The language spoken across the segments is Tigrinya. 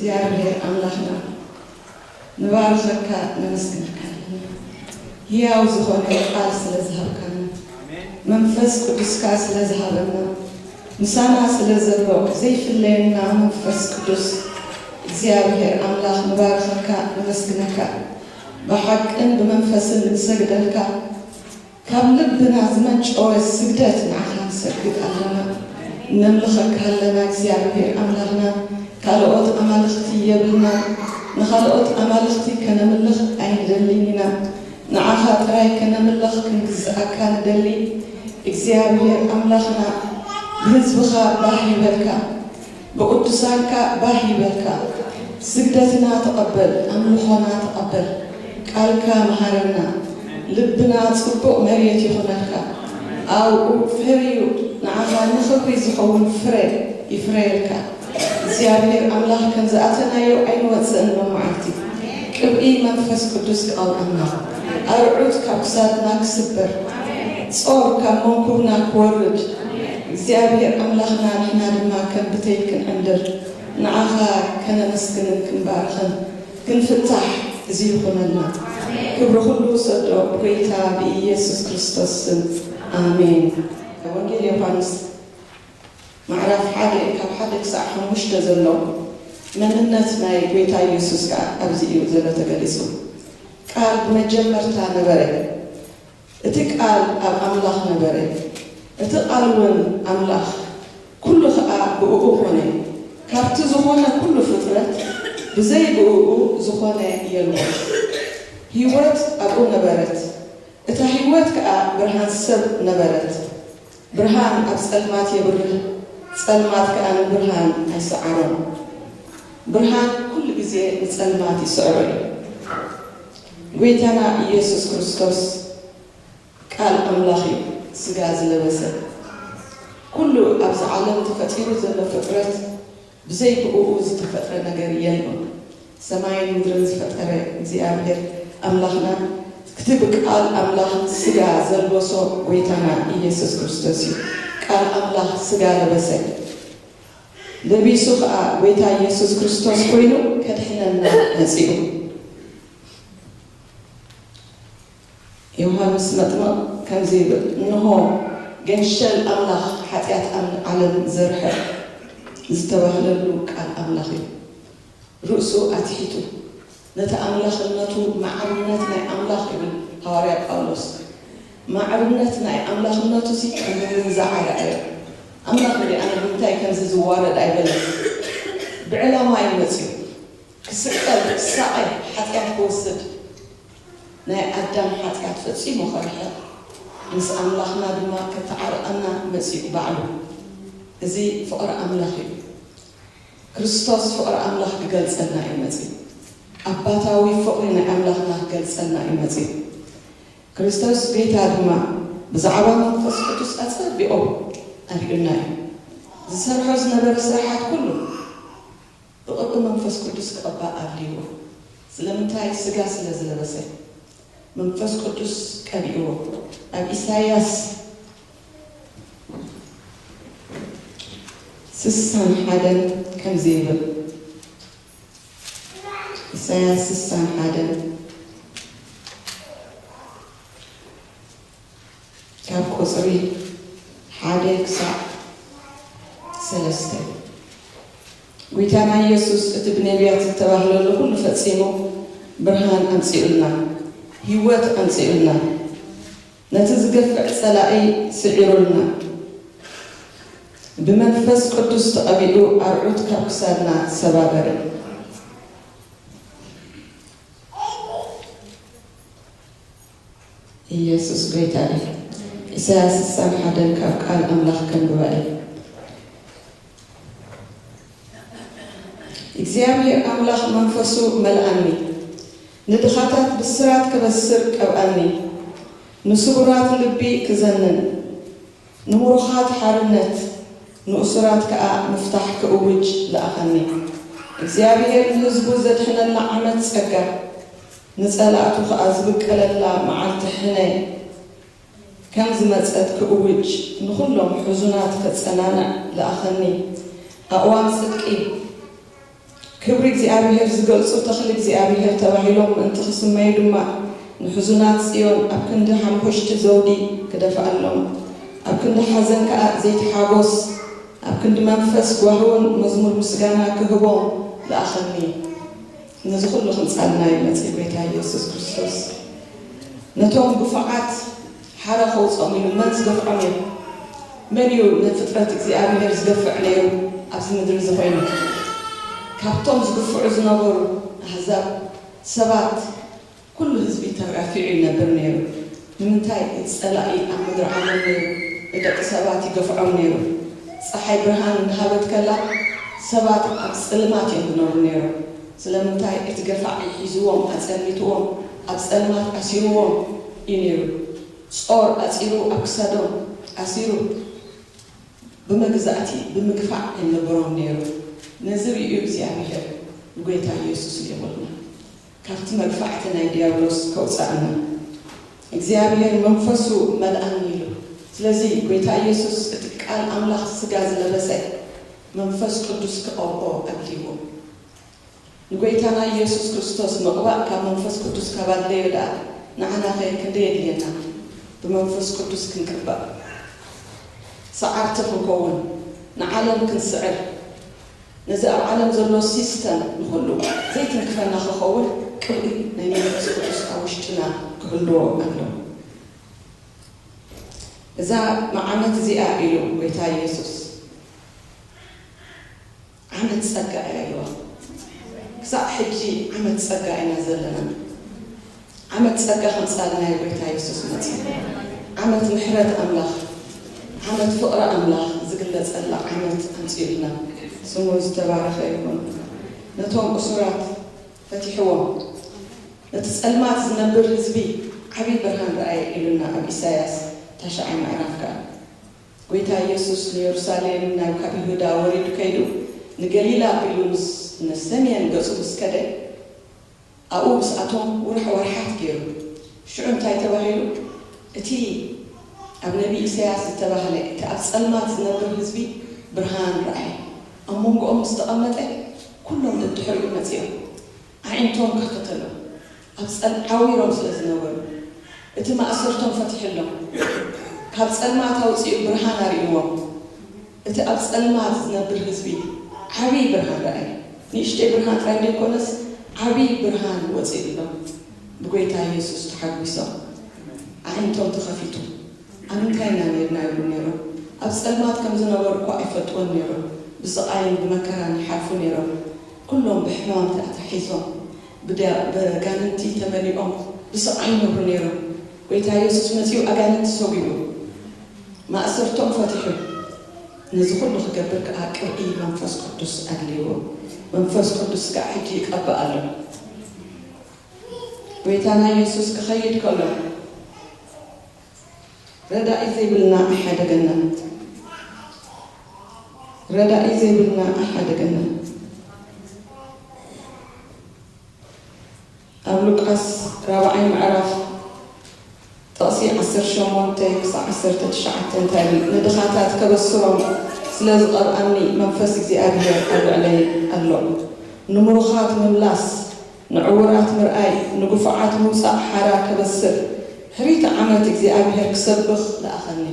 እግዚኣብሔር ኣምላኽና፣ ንባርኸካ፣ ነመስግነካ ኣለና። ህያው ዝኾነ ቃል ስለ ዝሃብካና፣ መንፈስ ቅዱስካ ስለ ዝሃበና፣ ምሳና ስለ ዘሎ ዘይፍለየና መንፈስ ቅዱስ እግዚኣብሔር ኣምላኽ ንባርኸካ፣ ነመስግነካ። ብሓቅን ብመንፈስን ንሰግደልካ። ካብ ልብና ዝመንጨወ ስግደት ንዓኻ ንሰግድ ኣለና። ነምልኸካ ኣለና እግዚኣብሔር ኣምላኽና። ካልኦት ኣማልኽቲ የብልና። ንኻልኦት ኣማልኽቲ ከነምልኽ ኣይንደልን ኢና። ንዓኻ ጥራይ ከነምልኽ ክንግዝኣካ ንደሊ። እግዚኣብሔር ኣምላኽና፣ ብህዝብኻ ባህ ይበልካ። ብቅዱሳንካ ባህ ይበልካ። ስግደትና ተቐበል፣ ኣምልኾና ተቐበል። ቃልካ መሃረና። ልብና ጽቡቕ መሬት ይኹነልካ። ኣብኡ ፈርዩ ንዓኻ ንኽብሪ ዝኸውን ፍረ ይፍረየልካ። እግዚኣብሔር ኣምላኽ ከም ዝኣተናዮ ኣይንወጽእን ሎም መዓልቲ። ቅብኢ መንፈስ ቅዱስ ክቐብኣና። ኣርዑት ካብ ክሳድና ክስበር። ጾር ካብ መንኩብና ክወርድ። እግዚኣብሔር ኣምላኽና ንሕና ድማ ከም ብተይ ክንዕንድር ንዓኻ ከነመስግንን ክንባርኽን ክንፍታሕ እዚ ይኹነልና። ክብሪ ኩሉ ሰዶ ብጎይታ ብኢየሱስ ክርስቶስ ስም ኣሜን። ወንጌል ዮሃንስ ምዕራፍ ሓደ ካብ ሓደ ክሳዕ ሓሙሽተ ዘሎ መንነት ናይ ጎይታ ኢየሱስ ከኣ ኣብዚ እዩ ዘሎ ተገሊጹ። ቃል ብመጀመርታ ነበረ፣ እቲ ቃል ኣብ ኣምላኽ ነበረ፣ እቲ ቃል እውን ኣምላኽ። ኩሉ ኸኣ ብእኡ ኾነ። ካብቲ ዝኾነ ኩሉ ፍጥረት ብዘይ ብእኡ ዝኾነ የልቦን። ህይወት ኣብኡ ነበረት፣ እታ ህይወት ከኣ ብርሃን ሰብ ነበረት። ብርሃን ኣብ ጸልማት የብርህ፣ ጸልማት ከኣ ንብርሃን ኣይሰዓሮን። ብርሃን ኩሉ ግዜ ንጸልማት ይስዕሮ እዩ። ጎይታና ኢየሱስ ክርስቶስ ቃል ኣምላኽ እዩ ስጋ ዝለበሰ። ኩሉ ኣብዚ ዓለም ተፈጢሩ ዘሎ ፍጥረት ብዘይ ብእኡ ዝተፈጥረ ነገር የልቦን። ሰማይን ምድርን ዝፈጠረ እግዚኣብሔር ኣምላኽና ክቲ ብቃል ኣምላኽ ስጋ ዘልበሶ ጎይታና ኢየሱስ ክርስቶስ እዩ። ቃል ኣምላኽ ስጋ ለበሰ። ለቢሱ ኸኣ ጎይታ ኢየሱስ ክርስቶስ ኮይኑ ከድሕነና መጺኡ። ዮሃንስ መጥምቕ ከምዚ ይብል፣ እንሆ ገንሸል ኣምላኽ ሓጢኣት ኣም-፣ ዓለም ዘርሕቕ ዝተባህለሉ ቃል ኣምላኽ እዩ። ርእሱ ኣትሒቱ ነቲ ኣምላኽነቱ ማዕርነት ናይ ኣምላኽ ይብል ሃዋርያ ጳውሎስ። ማዕርነት ናይ ኣምላኽነቱ ሲ ከም ምንዛዕ ኣይረኣዮ። ኣምላኽ እንዲ ኣነ ብምንታይ ከምዚ ዝዋረድ ኣይበለን። ብዕላማ እዩ መጺኡ። ክስቀል፣ ክሳቐ፣ ሓጢኣት ክወስድ፣ ናይ ኣዳም ሓጢኣት ፈጺሙ ከርሕቕ፣ ምስ ኣምላኽና ድማ ከተዓርቐና መጺኡ ባዕሉ። እዚ ፍቕሪ ኣምላኽ እዩ። ክርስቶስ ፍቕሪ ኣምላኽ ክገልጸልና እዩ መጺኡ። ኣባታዊ ፍቕሪ ናይ ኣምላኽና ክገልጸልና እዩ መጺኡ። ክርስቶስ ጎይታ ድማ ብዛዕባ መንፈስ ቅዱስ ኣጸቢቑ ኣርእዩና እዩ። ዝሰርሖ ዝነበረ ስራሓት ኩሉ ብቕብኢ መንፈስ ቅዱስ ክቕባእ ኣድልይዎ። ስለምንታይ? ስጋ ስለ ዝለበሰ መንፈስ ቅዱስ ቀቢእዎ። ኣብ ኢሳይያስ ስሳን ሓደን ከምዚ ይብል። ኢሳይያስ ስሳን ሓደን ካብ ቁጽሪ ሓደ ክሳዕ ሰለስተ። ጎይታና ኢየሱስ እቲ ብነቢያት ዝተባህለሉ ኩሉ ፈጺሙ ብርሃን ኣምጺኡልና፣ ህይወት ኣምጺኡልና፣ ነቲ ዝገፍዕ ጸላኢ ስዒሩልና፣ ብመንፈስ ቅዱስ ተቐቢኡ ኣርዑት ካብ ክሳድና ሰባበረ። ኢየሱስ ጎይታ እዩ። ኢሳያስ ስሳን ሓደን ካብ ቃል ኣምላኽ ከንብባ እየ። እግዚኣብሔር ኣምላኽ መንፈሱ መልኣኒ፣ ንድኻታት ብስራት ክበስር ቀብኣኒ፣ ንስቡራት ልቢ ክዘንን፣ ንምሩኻት ሓርነት፣ ንእሱራት ከኣ ምፍታሕ ክእውጅ ለኣኸኒ። እግዚኣብሔር ንህዝቡ ዘድሕነላ ዓመት ጸጋ፣ ንጸላእቱ ከኣ ዝብቀለላ መዓልቲ ሕነ ከም ዝመጸት ክእውጅ፣ ንኹሎም ሕዙናት ከጸናንዕ ለኣኸኒ። ኣእዋም ጽድቂ፣ ክብሪ እግዚኣብሔር ዝገልጹ ተኽሊ እግዚኣብሔር ተባሂሎም ምእንቲ ክስመዩ ድማ፣ ንሕዙናት ጽዮን ኣብ ክንዲ ሓምኹሽቲ ዘውዲ ክደፍኣሎም፣ ኣብ ክንዲ ሓዘን ከኣ ዘይቲ ሓጎስ፣ ኣብ ክንዲ መንፈስ ጓህውን መዝሙር ምስጋና ክህቦም ለኣኸኒ። ነዚ ኩሉ ክምጻልና እዩ መጺኡ ጎይታ ኢየሱስ ክርስቶስ። ነቶም ግፉዓት ሓራ ከውጾም ኢሉ መን ዝገፍዖም እዩ? መን እዩ ንፍጥረት እግዚኣብሔር ዝገፍዕ ነይሩ ኣብዚ ምድሪ እዚ ኮይኑ? ካብቶም ዝግፍዑ ዝነበሩ ኣህዛብ ሰባት ኩሉ ህዝቢ ተጋፊዑ ይነብር ነይሩ። ንምንታይ? እቲ ጸላኢ ኣብ ምድሪ ዓለም ነይሩ ንደቂ ሰባት ይገፍዖም ነይሩ። ጸሓይ ብርሃን እናሃበት ከላ ሰባት ኣብ ጸልማት እዮም ዝነብሩ ነይሮም። ስለምንታይ? እቲ ገፋዒ ሒዝዎም፣ ኣጸልሚትዎም፣ ኣብ ጸልማት ኣሲርዎም እዩ ነይሩ። ጾር ኣጺሩ ኣብ ክሳዶም ኣሲሩ ብመግዛእቲ ብምግፋዕ ኣይነበሮም ነይሩ። ነዚ ርእዩ እግዚኣብሔር ንጎይታ ኢየሱስ ልኢኹልና ካብቲ መግፋዕቲ ናይ ዲያብሎስ ከውፅኣና እግዚኣብሔር መንፈሱ መልኣኒ ኢሉ። ስለዚ ጎይታ ኢየሱስ እቲ ቃል ኣምላኽ ስጋ ዝለበሰ መንፈስ ቅዱስ ክቐብኦ ኣድልይዎ። ንጎይታና ኢየሱስ ክርስቶስ ምቕባእ ካብ መንፈስ ቅዱስ ካብ ኣድለዮ ደኣ ንዓናኸ ክንደይ የድልየና? ብመንፈስ ቅዱስ ክንቅባእ፣ ሰዓርቲ ክንከውን፣ ንዓለም ክንስዕር፣ ነዚ ኣብ ዓለም ዘሎ ሲስተም ንኹሉ ዘይትንክፈና ክኸውን ቅብኢ ናይ መንፈስ ቅዱስ ኣብ ውሽጥና ክህልዎ ኣለዎ። እዛ መዓመት እዚኣ ኢሉ ጎይታ ኢየሱስ ዓመት ጸጋ እያ ኢልዋ። ክሳዕ ሕጂ ዓመት ጸጋ ኢና ዘለና። ዓመት ጸጋ ከምጻልና እዩ ጎይታ የሱስ መጺኡ። ዓመት ምሕረት ኣምላኽ፣ ዓመት ፍቕሪ ኣምላኽ ዝግለጸላ ዓመት ኣምጺኡልና። ስሙ ዝተባረኸ ይኹን። ነቶም እሱራት ፈቲሕዎም፣ ነቲ ጸልማት ዝነብር ህዝቢ ዓቢ ብርሃን ረኣየ ኢሉና ኣብ ኢሳያስ ታሽዓይ ምዕራፍ ከኣ። ጎይታ ኢየሱስ ንየሩሳሌም ናብ ካብ ይሁዳ ወሪዱ ከይዱ ንገሊላ ኣቢሉ ምስ ንሰሜን ገጹ ምስ ከደ ኣብኡ ምስኣቶም ውርሕ ወርሓት ገይሩ። ሽዑ እንታይ ተባሂሉ? እቲ ኣብ ነቢ ኢሳያስ ዝተባህለ እቲ ኣብ ጸልማት ዝነብር ህዝቢ ብርሃን ረኣየ። ኣብ መንጎኦም ምስ ተቐመጠ ኩሎም ደድሕሪኡ መጺኦም። ኣዒንቶም ከኸተሎም ኣብ ጸል ዓዊሮም ስለ ዝነበሩ፣ እቲ ማእሰርቶም ፈቲሕሎም፣ ካብ ጸልማት ኣውጺኡ ብርሃን ኣርእይዎም። እቲ ኣብ ጸልማት ዝነብር ህዝቢ ዓቢ ብርሃን ረኣየ። ንእሽተይ ብርሃን ጥራይ ዘይኮነስ ዓቢ ብርሃን ወጺኡሎም። ብጎይታ ኢየሱስ ተሓጒሶም ኣዒንቶም ተኸፊቱ። ኣብ ምንታይ ኢና ነይርና ይብሉ ነይሮም። ኣብ ጸልማት ከም ዝነበሩ እኳ ኣይፈልጥዎን ነይሮም። ብስቓይን ብመከራን ይሓልፉ ነይሮም። ኩሎም ብሕማም ተታሒዞም፣ ብዳ- ብኣጋንንቲ ተመሊኦም ብስቓይ ይነብሩ ነይሮም። ጎይታ ኢየሱስ መጺኡ ኣጋንንቲ ሰጒጉ፣ ማእሰርቶም ፈቲሑ። ነዚ ኩሉ ክገብር ከኣ ቅብኢ መንፈስ ቅዱስ ኣድልይዎ። መንፈስ ቅዱስ ከኣ ሕጂ ይቀብእ ኣሎ። ጎይታና ኢየሱስ ክኸይድ ከሎ ረዳኢ ዘይብልና ኣይሓደገና። ረዳኢ ዘይብልና ኣይሓደገና። ኣብ ሉቃስ ራብዓይ ምዕራፍ ጥቕሲ ዓሰርተ ሸሞንተ ክሳብ ዓሰርተ ትሽዓተ እንታይ ይብል? ንድኻታት ከበስሮም ስለ ዝቐብኣኒ መንፈስ እግዚኣብሔር ኣብ ልዕለይ ኣሎ። ንምሩኻት ምምላስ፣ ንዕዉራት ምርኣይ፣ ንግፉዓት ምውጻእ ሓራ ከበስር፣ ሕሪት ዓመት እግዚኣብሔር ክሰብኽ ለኣኸኒ።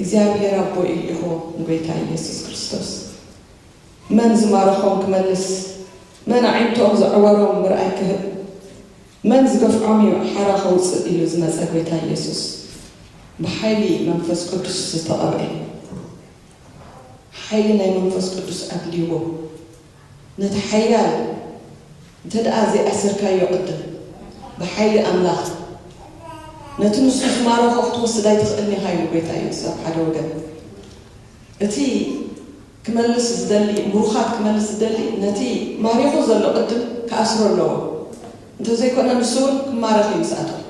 እግዚኣብሔር ኣቦይ ኢኹ ንጎይታ ኢየሱስ ክርስቶስ። መን ዝማረኾም ክመልስ፣ መን ኣዒንቶም ዘዕወሮም ምርኣይ ክህብ፣ መን ዝገፍዖም እዩ ሓራ ከውፅእ ኢሉ ዝመፀ ጎይታ ኢየሱስ ብሓይሊ መንፈስ ቅዱስ ዝተቐብአ። ሓይሊ ናይ መንፈስ ቅዱስ ኣድልይዎ። ነቲ ሓያል እንተ ደኣ ዘይኣሰርካዮ ቅድም ብሓይሊ ኣምላኽ ነቲ ንሱ ዝማረኾ ክትወስድ ኣይትኽእልን ኢኻ ኢሉ ጎይታ ኢየሱስ ኣብ ሓደ ወገን። እቲ ክመልስ ዝደሊ፣ ምሩኻት ክመልስ ዝደሊ ነቲ ማሪኹ ዘሎ ቅድም ክኣስሮ ኣለዎ። እንተዘይኮነ ንሱ እውን ክማረኽ እዩ ምስኣቶም።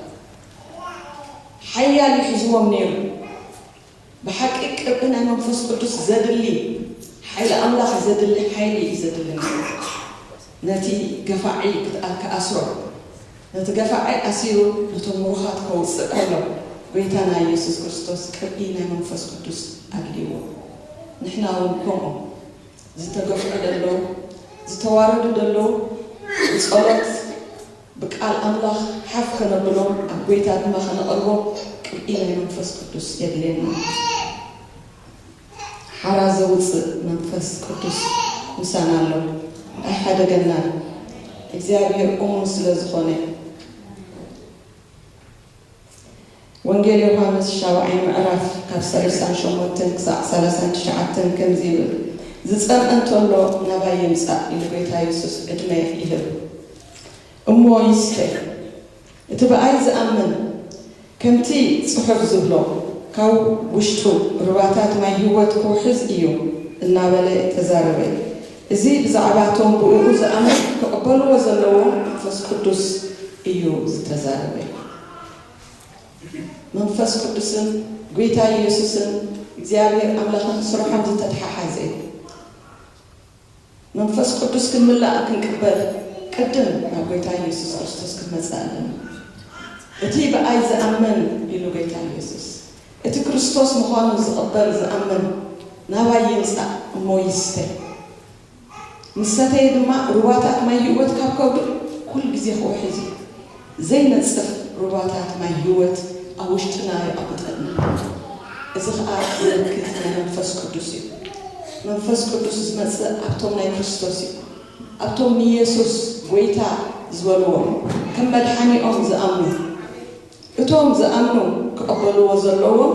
ሓያል ይሕዝዎም ነይሩ። ብሓቂ ቅብኢ ናይ መንፈስ ቅዱስ ዘድሊ ሓይሊ ኣምላኽ ዘድሊ ሓይሊ እዩ ዘድሊ ነቲ ገፋዒ ክትኣል ክኣስሮ ነቲ ገፋዒ ኣሲሩ ነቶም ምሩኻት ከውፅእ ከሎ ጎይታና ኢየሱስ ክርስቶስ ቅብኢ ናይ መንፈስ ቅዱስ ኣድልይዎ። ንሕና እውን ከምኡ ዝተገፍዑ ዘለዉ፣ ዝተዋረዱ ዘለዉ፣ ብጸሎት፣ ብቃል ኣምላኽ ሓፍ ከነብሎም፣ ኣብ ጎይታ ድማ ከነቕርቦም ቅብኢ ናይ መንፈስ ቅዱስ የድልየና። ሓራ ዘውፅእ መንፈስ ቅዱስ ምሳና ኣሎ፣ ኣይሓደገናን። እግዚኣብሔር እሙን ስለ ዝኾነ። ወንጌል ዮሃንስ ሻብዓይ ምዕራፍ ካብ ሰላሳን ሸሞንተን ክሳዕ ሰላሳን ትሽዓተን ከምዚ ይብል፣ ዝጸምአ እንተሎ ናባይ ይምጻእ ኢሉ ጎይታ የሱስ ዕድመ ይህብ። እሞ ይስተ። እቲ ብኣይ ዝኣምን ከምቲ ጽሑፍ ዝብሎ ካብ ውሽጡ ሩባታት ማይ ህይወት ክውሕዝ እዩ እናበለ ተዛረበ። እዚ ብዛዕባ እቶም ብእኡ ዝኣምን ክቕበልዎ ዘለዎም መንፈስ ቅዱስ እዩ ዝተዛረበ። መንፈስ ቅዱስን ጎይታ ኢየሱስን እግዚኣብሔር ኣምላኽን ስርሖም ዝተተሓሓዘ እዩ። መንፈስ ቅዱስ ክንምላእ ክንቅበል ቅድም ናብ ጎይታ ኢየሱስ ክርስቶስ ክንመጽእ ኣለና። እቲ ብኣይ ዝኣምን ኢሉ ጎይታ ኢየሱስ፣ እቲ ክርስቶስ ምዃኑ ዝቕበል ዝኣምን ናባይ ይምጻእ እሞ ይስተ። ምስ ሰተየ ድማ ሩባታት ማይ ህይወት ካብ ከብዱ ኩሉ ግዜ ክውሕዝ እዩ። ዘይነጽፍ ሩባታት ማይ ህይወት ኣብ ውሽጥና ይቐብጠልና። እዚ ኸኣ ምልክት ናይ መንፈስ ቅዱስ እዩ። መንፈስ ቅዱስ ዝመጽእ ኣብቶም ናይ ክርስቶስ እዩ። ኣብቶም ንየሱስ ጎይታ ዝበልዎም፣ ከም መድሓኒኦም ዝኣምኑ፣ እቶም ዝኣምኑ ክቐበልዎ ዘለዎም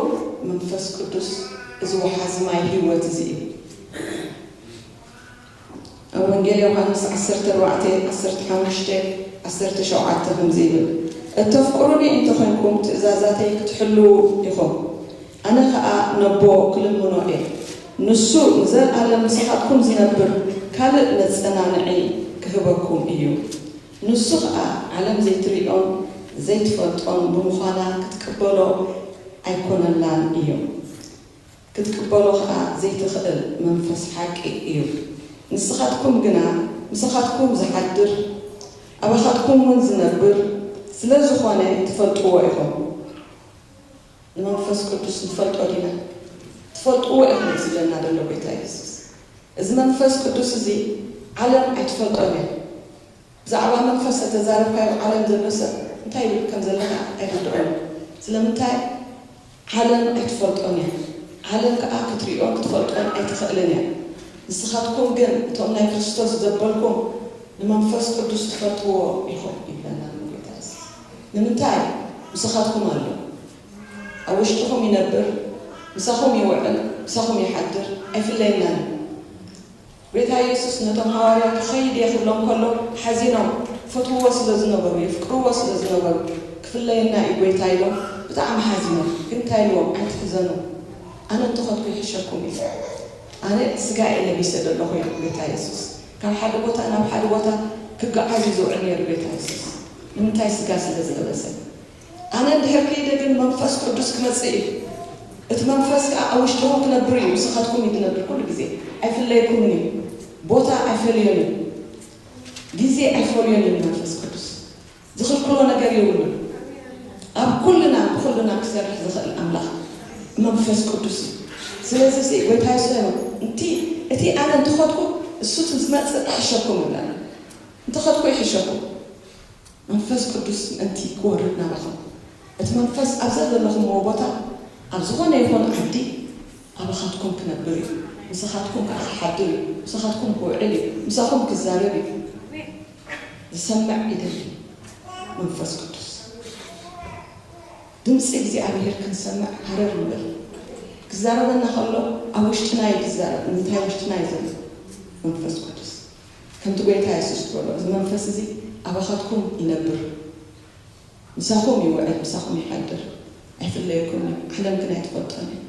መንፈስ ቅዱስ እዚ ወሓዚ ማይ ህይወት እዚ እዩ። ኣብ ወንጌል ዮሃንስ ዓሰርተ ኣርባዕተ፣ ዓሰርተ ሓሙሽተ፣ ዓሰርተ ሸውዓተ ከምዚ ይብል፣ "እተፍቅሩኒ እንተኾይንኩም ትእዛዛተይ ክትሕልዉ ኢኹም። ኣነ ኸኣ ነቦ ክልምኖ እየ፣ ንሱ ንዘለኣለም ምሳኻትኩም ዝነብር ካልእ መጸናንዒ ክህበኩም እዩ። ንሱ ኸኣ ዓለም ዘይትርእዮን ዘይትፈልጦን ብምዃና ክትቅበሎ ኣይኮነላን እዩ። ክትቅበሎ ኸኣ ዘይትኽእል መንፈስ ሓቂ እዩ። ንስኻትኩም ግና ምሳኻትኩም ዝሓድር ኣባኻትኩም እውን ዝነብር ስለ ዝኾነ ትፈልጥዎ ኢኹም።" ንመንፈስ ቅዱስ ንፈልጦ ዲና? ትፈልጥዎ ኢኹም እዩ ዝብለና ዘሎ ጎይታ የሱስ። እዚ መንፈስ ቅዱስ እዚ ዓለም ኣይትፈልጦን እያ። ብዛዕባ መንፈስ ተተዛረብካዮ ዓለም ዘሎ ሰብ እንታይ ይብል ከም ዘለኻ ኣይርድኦን እዩ። ስለምንታይ? ዓለም ኣይትፈልጦን እያ። ዓለም ከኣ ክትሪኦን ክትፈልጦን ኣይትኽእልን እያ። ንስኻትኩም ግን እቶም ናይ ክርስቶስ ዘበልኩም ንመንፈስ ቅዱስ ትፈልጥዎ ኢኹም ይብለና ኣሎ ጎይታ የሱስ። ንምንታይ? ምሳኻትኩም ኣሎ። ኣብ ውሽጥኹም ይነብር፣ ምሳኹም ይውዕል፣ ምሳኹም ይሓድር፣ ኣይፍለየናን እዩ። ጎይታ የሱስ ነቶም ሃዋርያት ክኸይድ እየ ክብሎም ከሎ ሓዚኖም፣ ፈትውዎ ስለ ዝነበሩ፣ የፍቅርዎ ስለ ዝነበሩ፣ "ክፍለየና እዩ ጎይታ" ኢሎም ብጣዕሚ ሓዚኖም። ግን እንታይ ኢልዎም? "ኣይትሕዘኑ፣ ኣነ እንተኸድኩ ይሕሸኩም እዩ። ኣነ ስጋ እየ ለቢሰ ዘለኹ" ኢሉ ጎይታ የሱስ። ካብ ሓደ ቦታ ናብ ሓደ ቦታ ክገዓዝ እዩ ዝውዕል ነይሩ ጎይታ የሱስ። ንምንታይ? ስጋ ስለ ዝለበሰ። ኣነ እንድሕር ከይደ ግን መንፈስ ቅዱስ ክመጽእ እዩ። እቲ መንፈስ ከኣ ኣብ ውሽጥኹም ክነብር እዩ፣ ምሳኻትኩም እዩ ዝነብር ኩሉ ግዜ። ኣይፍለየኩምን እዩ። ቦታ ኣይፈልዮን እዩ። ግዜ ኣይፈልዮን እዩ መንፈስ ቅዱስ። ዝኽልክሎ ነገር የብሉን። ኣብ ኩልና፣ ብኹልና ክሰርሕ ዝኽእል ኣምላኽ መንፈስ ቅዱስ እዩ። ስለዚ እዚ ጎይታ የሱስ እንታይ እቲ ኣነ እንተኸድኩ እሱ ዝመጽእ ይሕሸኩም ይብለና። እንተኸድኩ ይሕሸኩም። መንፈስ ቅዱስ ምእንቲ ክወርድ ናባኹም፣ እቲ መንፈስ ኣብ ዘለኹምዎ ቦታ፣ ኣብ ዝኾነ ይኹን ዓዲ ኣባኻትኩም ክነብር እዩ። ምሳኻትኩም ከኣ ክሓድር እዩ። ምሳኻትኩም ክውዕል እዩ። ምሳኹም ክዛረብ እዩ። ዝሰምዕ ይደሊ መንፈስ ቅዱስ። ድምፂ እግዚኣብሔር ክንሰምዕ ሃረር ንበል። ክዛረበና ከሎ ኣብ ውሽጥና እዩ ዝዛረብ። ንምንታይ? ውሽጥና እዩ ዘሎ መንፈስ ቅዱስ። ከምቲ ጎይታ የሱስ ዝበሎ፣ እዚ መንፈስ እዚ ኣባኻትኩም ይነብር፣ ምሳኹም ይውዕል፣ ምሳኹም ይሓድር። ኣይፍለየኩም እዩ። ዓለም ግን ኣይትፈልጦን እዩ።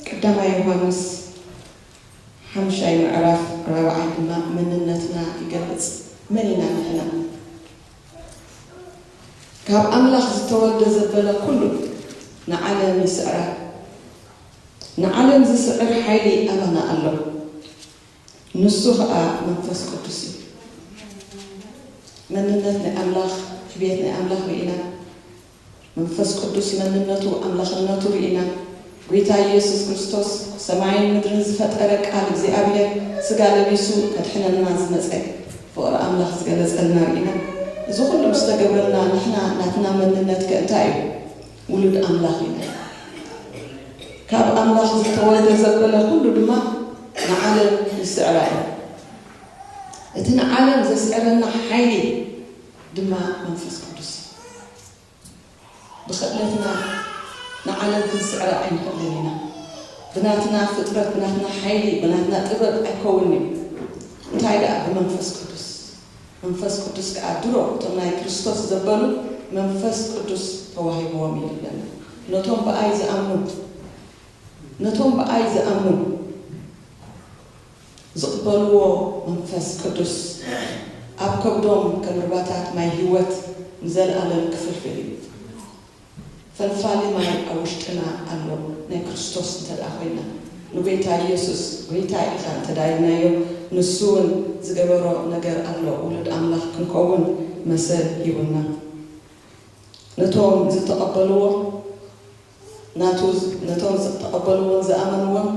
ቀዳማይ ዮሃንስ ሓምሻይ ምዕራፍ ራብዓይ ድማ መንነትና ይገልጽ። መን ኢና ንሕና? ካብ ኣምላኽ ዝተወልደ ዘበለ ኩሉ ንዓለም ይስዕራ። ንዓለም ዝስዕር ሓይሊ ኣባና ኣሎ። ንሱ ኸኣ መንፈስ ቅዱስ እዩ። መንነት ናይ ኣምላኽ፣ ዕብየት ናይ ኣምላኽ ርኢና። መንፈስ ቅዱስ መንነቱ፣ ኣምላኽነቱ ርኢና። ጎይታ ኢየሱስ ክርስቶስ ሰማይን ምድርን ዝፈጠረ ቃል እግዚኣብሔር ስጋ ለቢሱ ከድሕነና ዝመጸ ፍቕሪ ኣምላኽ ዝገለጸልና ርኢና። እዚ ኩሉ ምስ ተገብረልና ንሕና ናትና መንነት ከ እንታይ እዩ? ውሉድ ኣምላኽ ኢና። ካብ ኣምላኽ ዝተወልደ ዘበለ ኩሉ ድማ ንዓለም ይስዕራ እዩ። እቲ ንዓለም ዘስዕረና ሓይሊ ድማ መንፈስ ቅዱስ እዩ። ብኽእለትና ንዓለም ክንስዕራ ኣይንኽእልን ኢና። ብናትና ፍጥረት፣ ብናትና ሓይሊ፣ ብናትና ጥበብ ኣይከውንን እዩ። እንታይ ደኣ ብመንፈስ ቅዱስ። መንፈስ ቅዱስ ከኣ ድሮ እቶም ናይ ክርስቶስ ዘበሉ መንፈስ ቅዱስ ተዋሂብዎም እዩ ይብለና። ነቶም ብኣይ ዝኣምኑ፣ ነቶም ብኣይ ዝኣምኑ ዝቕበልዎ መንፈስ ቅዱስ ኣብ ከብዶም ከም ርባታት ማይ ህይወት ንዘለኣለም ክፍልፍል እዩ። ፈልፋሊ ማይ ኣብ ውሽጥና ኣሎ። ናይ ክርስቶስ እንተ ደኣ ኮይና፣ ንጎይታ ኢየሱስ ጎይታ ኢኻ እንተ ደኣ ኢልናዮ፣ ንሱ እውን ዝገበሮ ነገር ኣሎ። ውሉድ ኣምላኽ ክንከውን መሰል ሂቡና። ነቶም ዝተቐበልዎ ናቱ፣ ነቶም ዝተቐበልዎን ዝኣመንዎን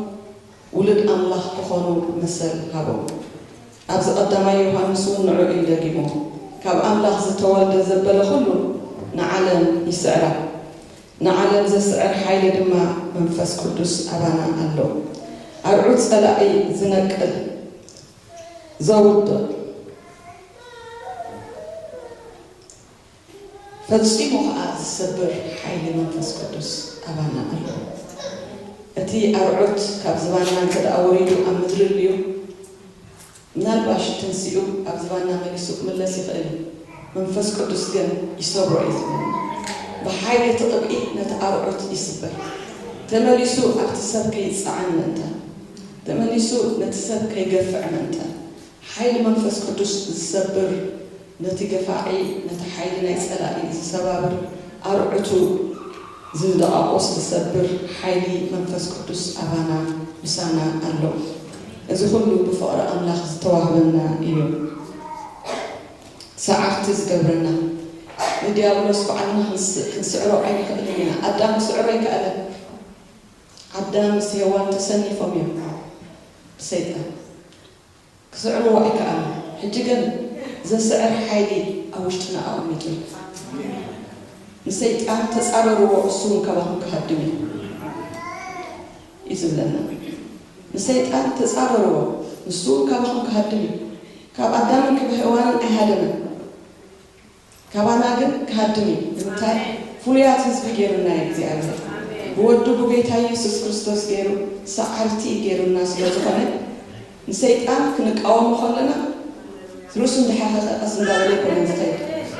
ውሉድ ኣምላኽ ክኾኑ መሰል ሃቦም። ኣብዚ ቀዳማይ ዮሃንስ እውን ንዕኡ እዩ ደጊሞ፣ ካብ ኣምላኽ ዝተወልደ ዘበለ ኩሉ ንዓለም ይስዕራ፣ ንዓለም ዘስዕር ሓይሊ ድማ መንፈስ ቅዱስ ኣባና ኣሎ። ኣርዑት ጸላኢ ዝነቅል፣ ዘውድቕ፣ ፈጺሙ ኸኣ ዝሰብር ሓይሊ መንፈስ ቅዱስ ኣባና ኣሎ። እቲ ኣርዑት ካብ ዝባንና እንተ ደኣ ወሪዱ ኣብ ምድሪ ኣልዩ፣ ምናልባሽ ተንሲኡ ኣብ ዝባንና መሊሱ ክምለስ ይኽእል እዩ። መንፈስ ቅዱስ ግን ይሰብሮ እዩ ዝብለና። ብሓይሊ እቲ ቅብኢ ነቲ ኣርዑት ይስበር። ተመሊሱ ኣብቲ ሰብ ከይጸዓን ምእንታን፣ ተመሊሱ ነቲ ሰብ ከይገፍዕ ምእንታን፣ ሓይሊ መንፈስ ቅዱስ ዝሰብር፣ ነቲ ገፋዒ፣ ነቲ ሓይሊ ናይ ጸላኢ ዝሰባብር፣ ኣርዑቱ ዝደቓቑስ ዝሰብር ሓይሊ መንፈስ ቅዱስ ኣባና ምሳና ኣሎ። እዚ ኩሉ ብፍቕሪ ኣምላኽ ዝተዋህበና እዩ። ሰዓርቲ ዝገብረና ንዲያብሎስ ባዕልና ክንስ-፣ ክንስዕሮ ኣይንኽእልን ኢና። ኣዳም ክስዕሮ ኣይከኣለን። ኣዳም ምስ ሄዋን ተሰኒፎም እዮም ብሰይጣን። ክስዕርዎ ኣይከኣሉን። ሕጂ ግን ዘስዕር ሓይሊ ኣብ ውሽጥና ኣቐሚጡ እዩ። ንሰይጣን ተጻረርዎ፣ እሱ እውን ካባኹም ክሃድም እዩ፣ እዩ ዝብለና። ንሰይጣን ተጻረርዎ፣ ንሱ እውን ካባኹም ክሃድም እዩ። ካብ ኣዳምን ካብ ሄዋንን ኣይሃደመን። ካባና ግን ክሃድም እዩ። ንምንታይ? ፍሉያት ህዝቢ ገይሩና እዩ እግዚኣብሔር። ብወዱ ብጎይታ ኢየሱስ ክርስቶስ ገይሩ ሰዓርቲ ገይሩና ስለ ዝኾነ፣ ንሰይጣን ክንቃወሞ ከለና ርእሱ እንዳሓኸኸ ቀስ እንዳበለ ኣይኮነን ዝኸይድ።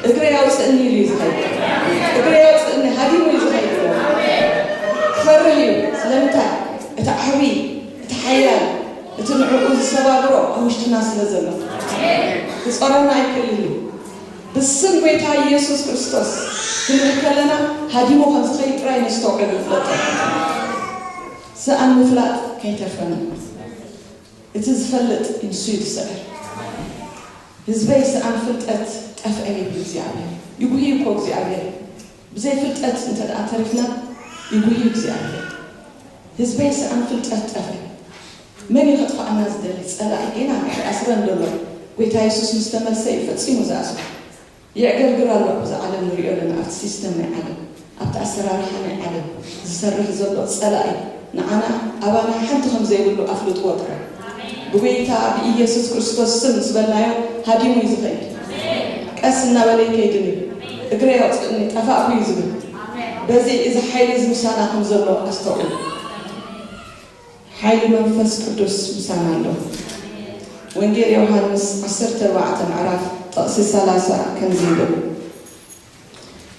እግረይ ኣውፅእኒ ኢሉ እዩ ዝኸይድ። እግረይ ኣውፅእኒ፣ ሃዲሙ እዩ ዝኸይድ። ክፈርህ እዩ። ስለምንታይ? እቲ ዓብዪ፣ እቲ ሓያል፣ እቲ ንዕኡ ዝሰባብሮ ኣብ ውሽጥና ስለ ዘሎ፣ ክፀረና ኣይክእልን እዩ። ብስም ጎይታ ኢየሱስ ክርስቶስ ክንብል ከለና ሃዲሙ ከም ዝኸይድ ጥራይ ነስተውዕል ንፍለጦ። ሰኣን ምፍላጥ ከይተርፈና። እቲ ዝፈልጥ ንሱ እዩ ዝስዕር። ህዝበይ ሰኣን ፍልጠት ጠፍአ ይብል እግዚኣብሔር። ይጉሂ እኮ እግዚኣብሔር። ብዘይ ፍልጠት እንተ ደኣ ተሪፍና ይጉሂ እግዚኣብሔር። ህዝበይ ሰኣን ፍልጠት ጠፍአ። መን እዩ ከጥፍኣና ዝደሊ? ጸላኢ ጌና ይኣስረን ዘሎ። ጎይታ የሱስ ምስ ተመልሰ እዩ ፈጺሙ ዝኣስሮ። የዕገርግር ኣሎ ኣብዚ ዓለም ንሪኦ ኣለና፣ ኣብቲ ሲስተም ናይ ዓለም፣ ኣብቲ ኣሰራርሓ ናይ ዓለም ዝሰርሕ ዘሎ ጸላኢ ንዓና ኣባና ሓንቲ ከም ዘይብሉ ኣፍልጥዎ ጥራይ። ብጎይታ ብኢየሱስ ክርስቶስ ስም ምስ በልናዮ ሃዲሙ እዩ ዝኸይድ። ቀስ እናበለ ይከይድን እዩ። እግረይ ኣውፅእኒ ጠፋእኩ እዩ ዝብል። በዚ እዚ ሓይሊ እዚ ምሳና ከም ዘሎ ኣስተውዕሉ። ሓይሊ መንፈስ ቅዱስ ምሳና ኣሎ። ወንጌል ዮሃንስ ዓሰርተ ኣርባዕተ ምዕራፍ ጥቕሲ ሰላሳ ከምዚ ይብል፣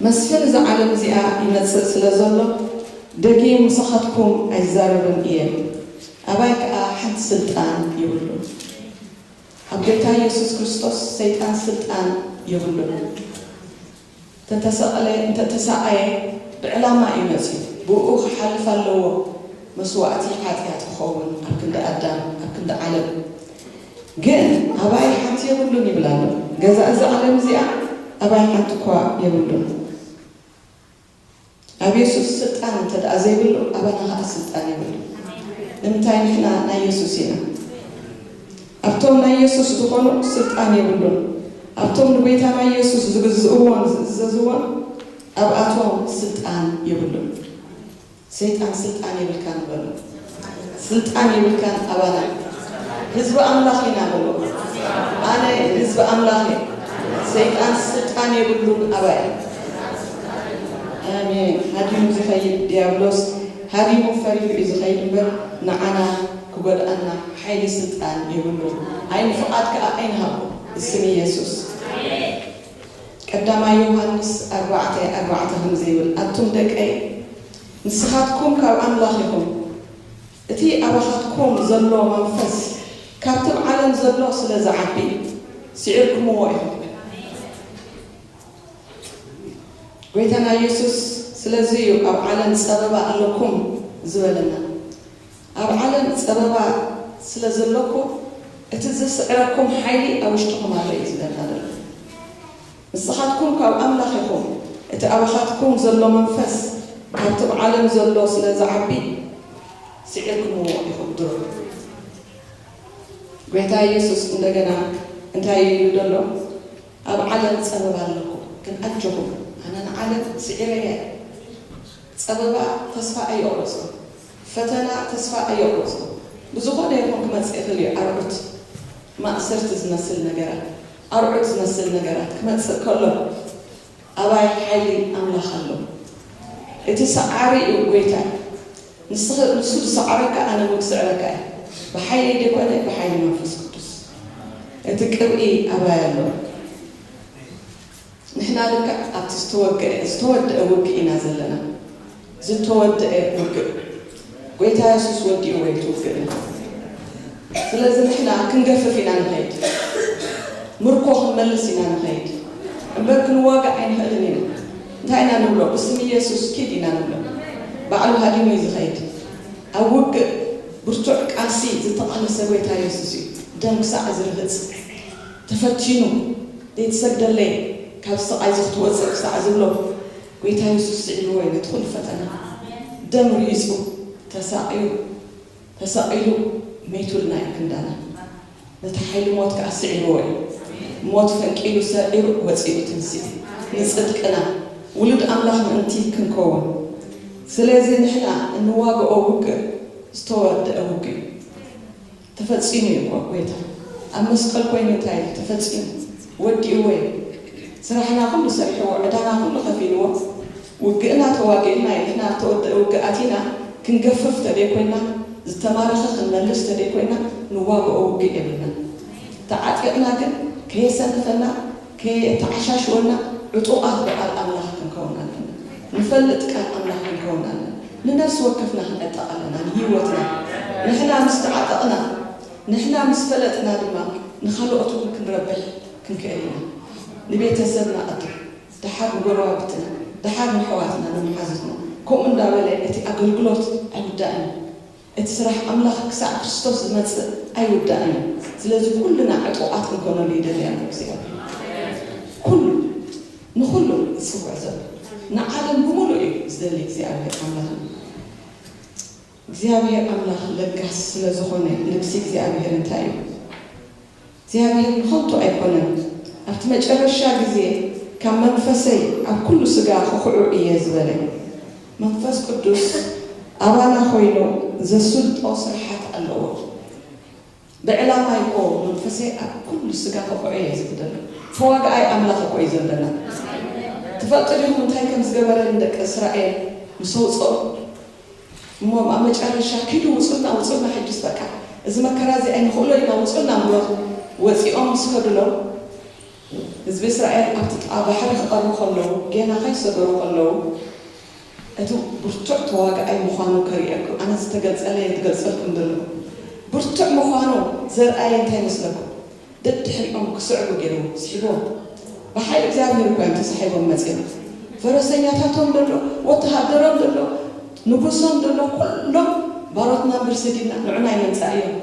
መስፍን እዛ ዓለም እዚኣ ይመጽእ ስለ ዘሎ ደጊም ምሳኻትኩም ኣይዛረብን እየ። ኣባይ ከኣ ሓንቲ ስልጣን የብሉን። ኣብ ጎይታ ኢየሱስ ክርስቶስ ሰይጣን ስልጣን የብሉን። እንተተሰቕለ፣ እንተተሰኣየ ብዕላማ እዩ መጺኡ። ብኡ ክሓልፍ ኣለዎ መስዋእቲ ሓጢኣት ክኸውን ኣብ ክንዲ ኣዳም፣ ኣብ ክንዲ ዓለም። ግን ኣባይ ሓንቲ የብሉን ይብል ኣሎ። ገዛ እዛ ዓለም እዚኣ ኣባይ ሓንቲ እኳ የብሉን። ኣብ የሱስ ስልጣን እንተ ደኣ ዘይብሉ፣ ኣባና ኸኣ ስልጣን የብሉ። ንምንታይ? ንሕና ናይ የሱስ ኢና። ኣብቶም ናይ የሱስ ዝኾኑ ስልጣን የብሉን። ኣብቶም ንጎይታ ናይ የሱስ ዝግዝእዎን ዝእዘዝዎን፣ ኣብኣቶም ስልጣን የብሉን። ሰይጣን ስልጣን የብልካን በሎ። ስልጣን የብልካን ኣባና። ህዝቢ ኣምላኽ ኢና በሎ። ኣነ ህዝቢ ኣምላኽ እየ። ሰይጣን ስልጣን የብሉን ኣባይ። ኣሜን። ሃዲሙ ዝኸይድ ዲያብሎስ ሃዲሙ ፈሪሑ እዩ ዝኸይድ እምበር፣ ንዓና ክጎድኣና ሓይሊ ስልጣን የብሉን። ኣይ ንፍቓድ ከኣ ኣይንሃቦ። ብስም ኢየሱስ። ቀዳማይ ዮሃንስ ኣርባዕተ ኣርባዕተ ከምዚ ይብል፣ ኣቱም ደቀይ፣ ንስኻትኩም ካብ ኣምላኽ ኢኹም፣ እቲ ኣባኻትኩም ዘሎ መንፈስ ካብቲ ኣብ ዓለም ዘሎ ስለ ዝዓቢ፣ ስዒርኩምዎ ኢኹም። ጎይታና ኢየሱስ ስለዚ እዩ ኣብ ዓለም ጸበባ ኣለኩም ዝበለና። ኣብ ዓለም ጸበባ ስለ ዘለኩም፣ እቲ ዝስዕረኩም ሓይሊ ኣብ ውሽጥኹም ኣሎ እዩ ዝብለና ዘሎ። ንስኻትኩም ካብ ኣምላኽ ኢኹም፣ እቲ ኣባኻትኩም ዘሎ መንፈስ ካብቲ ኣብ ዓለም ዘሎ ስለ ዝዓቢ፣ ስዒርኩምዎ ኢኹም ድሮ። ጎይታ ኢየሱስ እንደገና እንታይ እዩ ኢሉ ዘሎ? ኣብ ዓለም ጸበባ ኣለኩም፣ ግን ኣጆኹም፣ ኣነ ንዓለም ስዒረያ እየ። ጸበባ ተስፋ ኣየቑረጽኩም፣ ፈተና ተስፋ ኣየቑረጽኩም። ብዝኾነ ይኹን ክመጽእ ይኽእል እዩ፣ ኣርዑት ማእሰርቲ ዝመስል ነገራት፣ ኣርዑት ዝመስል ነገራት ክመጽእ ከሎ፣ ኣባይ ሓይሊ ኣምላኽ ኣሎ። እቲ ሰዓሪ እዩ ጎይታ። ንስኺ፣ ንሱ ዝሰዓረካ ኣነ እውን ክስዕረካ እየ። ብሓይለይ ዘይኮነ፣ ብሓይሊ መንፈስ ቅዱስ። እቲ ቅብኢ ኣባይ ኣሎ። ንሕና ልክዕ ኣብቲ ዝተወግአ፣ ዝተወደአ ውግእ ኢና ዘለና። ዝተወደአ ውግእ። ጎይታ የሱስ ወዲእዎ እዩ እቲ ውግእና። ስለዚ ንሕና ክንገፍፍ ኢና ንኸይድ። ምርኮ ክንመልስ ኢና ንኸይድ። እምበር ክንዋጋእ ኣይንኽእልን ኢና። እንታይ ኢና ንብሎ? ብስም ኢየሱስ ኪድ ኢና ንብሎ። ባዕሉ ሃዲሙ እዩ ዝኸይድ። ኣብ ውግእ ብርቱዕ ቃልሲ ዝተቓለሰ ጎይታ የሱስ እዩ። ደም ክሳዕ ዝርህጽ ተፈቲኑ፣ ዘይትሰግደለይ፣ ካብ ስቓይ እዚ ክትወጽእ ክሳዕ ዝብሎ፣ ጎይታ የሱስ ስዒርዎ እዩ ነቲ ኩሉ ፈተና። ደም ርሂጹ፣ ተሳቕዩ፣ ተሰቒሉ፣ መይቱልና እዩ ክንዳና። ነቲ ሓይሊ ሞት ከኣ ስዒርዎ እዩ። ሞት ፈንቂሉ፣ ሰዒሩ፣ ወጺኡ፣ ትንሲኡ። ንጽድቅና፣ ውሉድ ኣምላኽ ምእንቲ ክንከውን። ስለዚ ንሕና እንዋግኦ ውግእ ዝተወደአ ውግእ እዩ። ተፈጺሙ እዩ እኮ ጎይታ። ኣብ መስቀል ኮይኑ እንታይ ኢሉ? ተፈጺሙ። ወዲእዎ እዩ። ስራሕና ኩሉ ሰሪሕዎ፣ ዕዳና ኩሉ ከፊልዎ። ውግእና ተዋጊእና እዩ። ንሕና ተወደአ ውግእ ኣቲና ክንገፍፍ ተደይኮይና፣ ዝተማረኸ ክንመልስ ተደይኮይና፣ ንዋግኦ ውግእ የብልናን። ተዓጢቕና ግን ከየሰንፈና፣ ከየተዓሻሽወና፣ ዕጡቓት ብቃል ኣምላኽ ክንከውን ኣለና። ንፈልጥ ቃል ኣምላኽ ክንከውን ኣለና። ንነፍሲ ወከፍና ክንዕጠቕ ኣለና፣ ንህይወትና። ንሕና ምስ ተዓጠቕና፣ ንሕና ምስ ፈለጥና ድማ ንኻልኦት እውን ክንረብሕ ክንክእል ኢና። ንቤተሰብና ቀድም፣ ደሓር ንጎረባብትና፣ ደሓር ንኣሕዋትና፣ ንመሓዙትና። ከምኡ እንዳበለ እቲ ኣገልግሎት ኣይውዳእን እዩ። እቲ ስራሕ ኣምላኽ ክሳዕ ክርስቶስ ዝመጽእ ኣይውዳእን እዩ። ስለዚ ኩልና ዕጡቓት ክንኮነሉ ይደሊ ኣሎ እግዚኣብሔር። ኩሉ፣ ንኹሉ ዝጽውዕ ዘሎ፣ ንዓለም ብምሉእ እዩ ዝደሊ እግዚኣብሔር ኣምላኽና። እግዚኣብሔር ኣምላኽ ለጋስ ስለ ዝኾነ፣ ልግሲ እግዚኣብሔር እንታይ እዩ? እግዚኣብሔር ንኸንቱ ኣይኮነን። ኣብቲ መጨረሻ ግዜ ካብ መንፈሰይ ኣብ ኩሉ ስጋ ክኹዑ እየ ዝበለ። መንፈስ ቅዱስ ኣባና ኮይኑ ዘስልጦ ስራሓት ኣለዎ። ብዕላማ እኮ መንፈሰይ ኣብ ኩሉ ስጋ ክኹዑ እየ ዝብል ዘሎ። ተዋጋኣይ ኣምላኽ እኮ እዩ ዘለና። ትፈልጡ ዲኹም እንታይ ከም ዝገበረ ንደቂ እስራኤል ምስ ኣውፅኦም? እሞ ኣብ መጨረሻ ኪዱ ውፁልና፣ ውፁልና፣ ሕጅስ በቃ እዚ መከራ እዚ ኣይንኽእሎ ኢና፣ ውፁልና እምበር። ወፂኦም ምስ ከዱሎም ህዝቢ እስራኤል ኣብቲ ጥቓ ባሕሪ ክቐርቡ ከለዉ፣ ጌና ከይሰገሩ ከለዉ፣ እቲ ብርቱዕ ተዋጋኣይ ምዃኑ ከርእየኩም፣ ኣነ ዝተገልጸለይ ዝገልጸልኩም ዘለኹ። ብርቱዕ ምዃኑ ዘርኣየ እንታይ መስለኩም? ደድሕሪኦም ክስዕቡ ገይሩ ስሒብዎም። ብሓይሊ እግዚኣብሔር እኳ እዮም ተሳሒቦም መጺኦም። ፈረሰኛታቶም ደሎ፣ ወተሃደሮም ደሎ፣ ንጉሶም ደሎ፣ ኩሎም ባሮትና እምበር ሰዲድና፣ ንዑና ኣይነምጻእዮም፣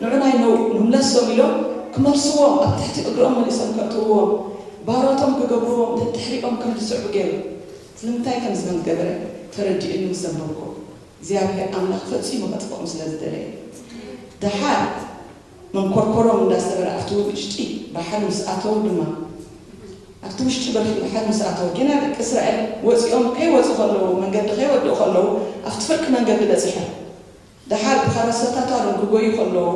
ንዑና ኣይነው-፣ ንምለሶም ኢሎም ክመልስዎም፣ ኣብ ትሕቲ እግሮም መሊሶም ከእትውዎም፣ ባሮቶም ክገብርዎም፣ ደድሕሪኦም ከም ዝስዕቡ ገይሩ። ስለምንታይ ከም ዝመን ገበረ? እቲ ተረዲኡኒ ምስ ዘንበብኩ እግዚኣብሔር ኣምላኽ ፈጺሙ ከጥፍኦም ስለ ዝደለየ ደሓር መንኮርኮሮም እንዳሰበረ ኣብቲ ውሽጢ ባሕሪ ምስ ኣተዉ ድማ ኣብቲ ውሽጢ በርኪ ባሕሪ ምስ ኣተዉ ጌና ደቂ እስራኤል ወፂኦም ከይወፁ ከለዉ መንገዲ ከይወድኡ ከለዉ ኣብቲ ፍርቂ መንገዲ በፂሖም ደሓር ብኸረሰታታሎም ክጎዩ ከለዉ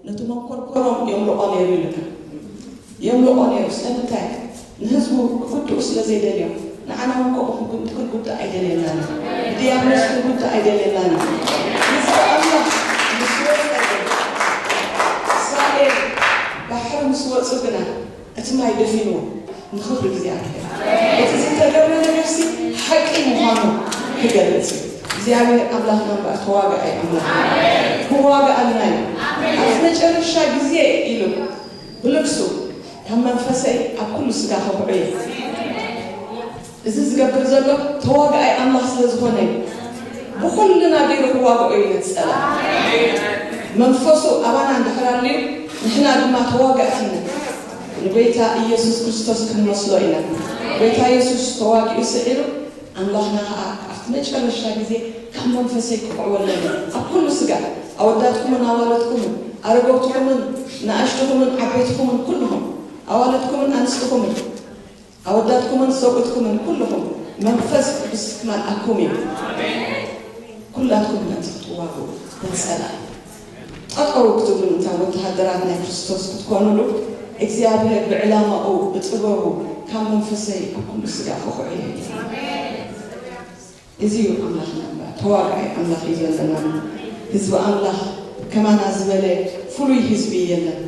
ነቲ መንኮርኮሮም የምልቖ ነይሩ ይልካ። የምልቖ ነይሩ። ስለምንታይ? ንህዝቡ ክጉድኡ ስለ ዘይደልዮም። ንዓና እውን ከምኡ ክንጉ- ክንጉዳእ ኣይደልየናን እዩ። ብድያብሎስ ክንጉዳእ ኣይደልየናን እዩ። ህዝቢ ኣምላኽ ምስ ወጸ ግን፣ እስራኤል ባሕሪ ምስ ወጹ ግና እቲ ማይ ደፊንዎ። ንኽብሪ እግዚኣብሔር። እቲ ዝተገብረ ነገርሲ ሓቂ ምዃኑ ክገልጽ እዩ። እግዚኣብሔር ኣምላኽና እምበኣር ተዋጋኣይ ኣምላኽ እዩ። ክዋጋኣልና እዩ። ኣብቲ መጨረሻ ግዜ ኢሉ ብልግሱ ካብ መንፈሰይ ኣብ ኩሉ ስጋ ከብዑ እየ። እዚ ዝገብር ዘሎ ተዋጋኣይ ኣምላኽ ስለ ዝኾነ እዩ። ብኹልና ገይሩ ክዋግኦ እዩ ነቲ ጸላኢ። መንፈሱ ኣባና እንድሕር ኣልዩ ንሕና ድማ ተዋጋእቲ ኢና። ንጎይታ ኢየሱስ ክርስቶስ ክንመስሎ ኢና። ጎይታ ኢየሱስ ተዋጊኡ ስዒሩ ኣምላኽና ኸዓ ኣብቲ መጨረሻ ግዜ ካብ መንፈሰይ ክቕዕወለኒ ኣብ ኩሉ ስጋ ኣወዳትኩምን ኣዋልድኩምን ኣረገውትኹምን ንኣሽትኹምን ዓበይትኹምን ኩልኹም ኣዋልድኩምን ኣንስትኹምን ኣወዳትኩምን ሰብኡትኩምን ኩልኹም መንፈስ ቅዱስ ክመልኣኩም እዩ። ኩላትኩም ነቲ ክትዋጉ ንጸላኢ ጠጠው ክትብሉ እታ ወተሃደራት ናይ ክርስቶስ ክትኮኑሉ እግዚኣብሔር ብዕላማኡ ብጥበቡ ካብ መንፈሰይ ኣብ ኩሉ ስጋ ክኹዕዮ እዩ። እዚ እዩ ኣምላኽና እምበኣር ተዋጋኣይ ኣምላኽ እዩ ዘለና። ህዝቢ ኣምላኽ ከማና ዝበለ ፍሉይ ህዝቢ የለን።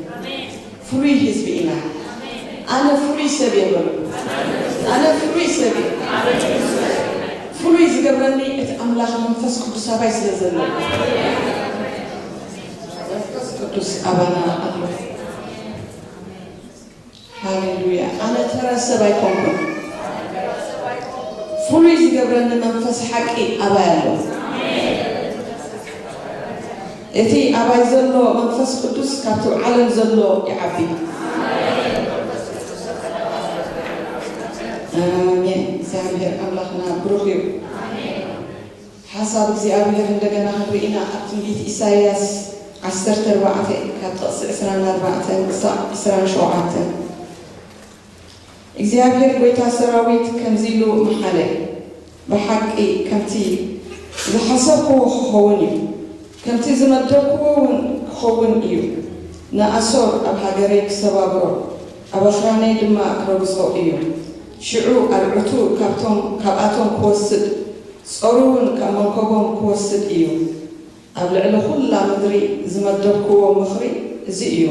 ፍሉይ ህዝቢ ኢና። ኣነ ፍሉይ ሰብ እየ በሉ። ኣነ ፍሉይ ሰብ እየ። ፍሉይ ዝገብረኒ እቲ ኣምላኽ መንፈስ ቅዱስ ኣባይ ስለ ዘሎ። መንፈስ ቅዱስ ኣባና ኣሎ። ሃሌሉያ። ኣነ ተራ ሰብ ኣይኮንኩን። ፍሉይ ዝገብረኒ መንፈስ ሓቂ ኣባይ ኣሎ። እቲ ኣባይ ዘሎ መንፈስ ቅዱስ ካብቲ ዓለም ዘሎ ይዓቢ። ኣሜን። እግዚኣብሔር ኣምላኽና ብሩኽ እዩ። ሓሳብ እግዚኣብሔር እንደገና ክንርኢ ኢና ኣብ ትንቢት ኢሳይያስ ዓሰርተ ኣርባዕተ ካብ ጥቕሲ ዕስራን ኣርባዕተን ክሳብ ዕስራን ሸውዓተን። እግዚኣብሔር ጎይታ ሰራዊት ከምዚ ኢሉ መሓለ፣ ብሓቂ ከምቲ ዝሓሰብክዎ ክኸውን እዩ፣ ከምቲ ዝመደብክዎ እውን ክኸውን እዩ። ንኣሶር ኣብ ሃገረይ ክሰባብሮ፣ ኣብ ኣኽራነይ ድማ ክረግጾ እዩ። ሽዑ ኣርዑቱ ካብቶም ካብኣቶም ክወስድ፣ ጾሩ እውን ካብ መንከቦም ክወስድ እዩ። ኣብ ልዕሊ ኹላ ምድሪ ዝመደብክዎ ምኽሪ እዚ እዩ።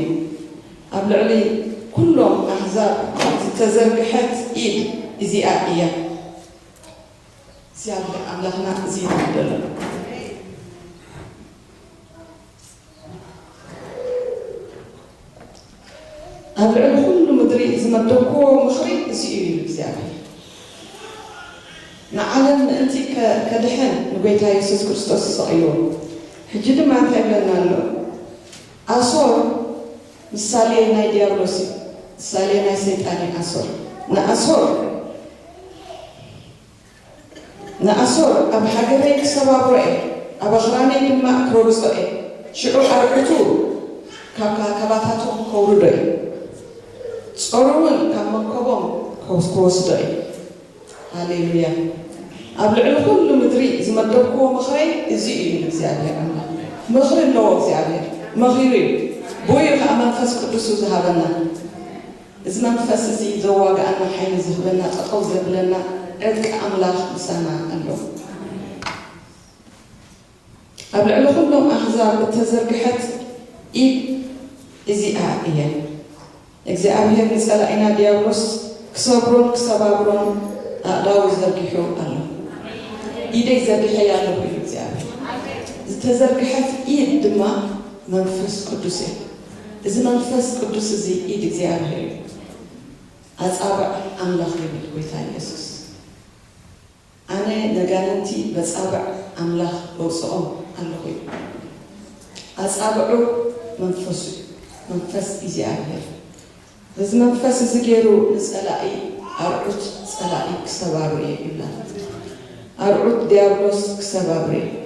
ኣብ ልዕሊ ኩሎም ኣህዛብ ዝተዘርግሐት ኢድ እዚኣ እያ። እግዚኣብሔር ኣምላኽና እዚ እዩ ደሎ። ኣብ ልዕሊ ኩሉ ምድሪ ዝመደብክዎ ምኽሪ እዚ እዩ ይብል እግዚኣብሔር። ንዓለም ምእንቲ ከ- ከድሕን ንጎይታ የሱስ ክርስቶስ ሰቒልዎ። ሕጂ ድማ እንታይ ይብለና ኣሎ? ኣሶር ምሳሌ ናይ ዲያብሎስ እዩ። ምሳሌ ናይ ሰይጣን እዩ ኣሶር። ንኣሶር ንኣሶር ኣብ ሃገረይ ክሰባብሮ እየ፣ ኣብ ኣኽራነይ ድማ ክረግጾ እየ። ሽዑ ኣርዑቱ ካብ ካባታቶም ከውርዶ እየ፣ ጾሩ እውን ካብ መንከቦም ክወስዶ እየ። ሃሌሉያ። ኣብ ልዕሊ ኩሉ ምድሪ ዝመደብክዎ ምኽረይ እዚ እዩ ንእግዚኣብሔር ኣምላኽ። ምኽሪ ኣለዎ እግዚኣብሔር፣ መኺሩ እዩ። ብኡ እዩ ከዓ መንፈስ ቅዱሱ ዝሃበና። እዚ መንፈስ እዚ ዘዋግኣና ሓይሊ ዝህበና ጠጠው ዘብለና ዕጥቂ ኣምላኽ ምሳና ኣሎ። ኣብ ልዕሊ ኩሎም ኣህዛብ እተዘርግሐት ኢድ እዚኣ እያ። እግዚኣብሔር ንጸላኢና ዲያብሎስ ክሰብሮን ክሰባብሮን ኣእዳዉ ዘርጊሑ ኣሎ። ኢደይ ዘርጊሐያ ኣለኹ ኢሉ እግዚኣብሔር። ዝተዘርግሐት ኢድ ድማ መንፈስ ቅዱስ እያ። እዚ መንፈስ ቅዱስ እዚ ኢድ እግዚኣብሔር እዩ። ኣጻብዕ ኣምላኽ ይብል ጎይታ ኢየሱስ። ኣነ ነጋንንቲ በጻብዕ ኣምላኽ በውጽኦም ኣለኹ እዩ። ኣጻብዑ መንፈሱ እዩ። መንፈስ እግዚኣብሔር። በዚ መንፈስ እዚ ገይሩ ንጸላኢ ኣርዑት ጸላኢ ክሰባብር እየ ይብላ። ኣርዑት ዲያብሎስ ክሰባብር እዩ።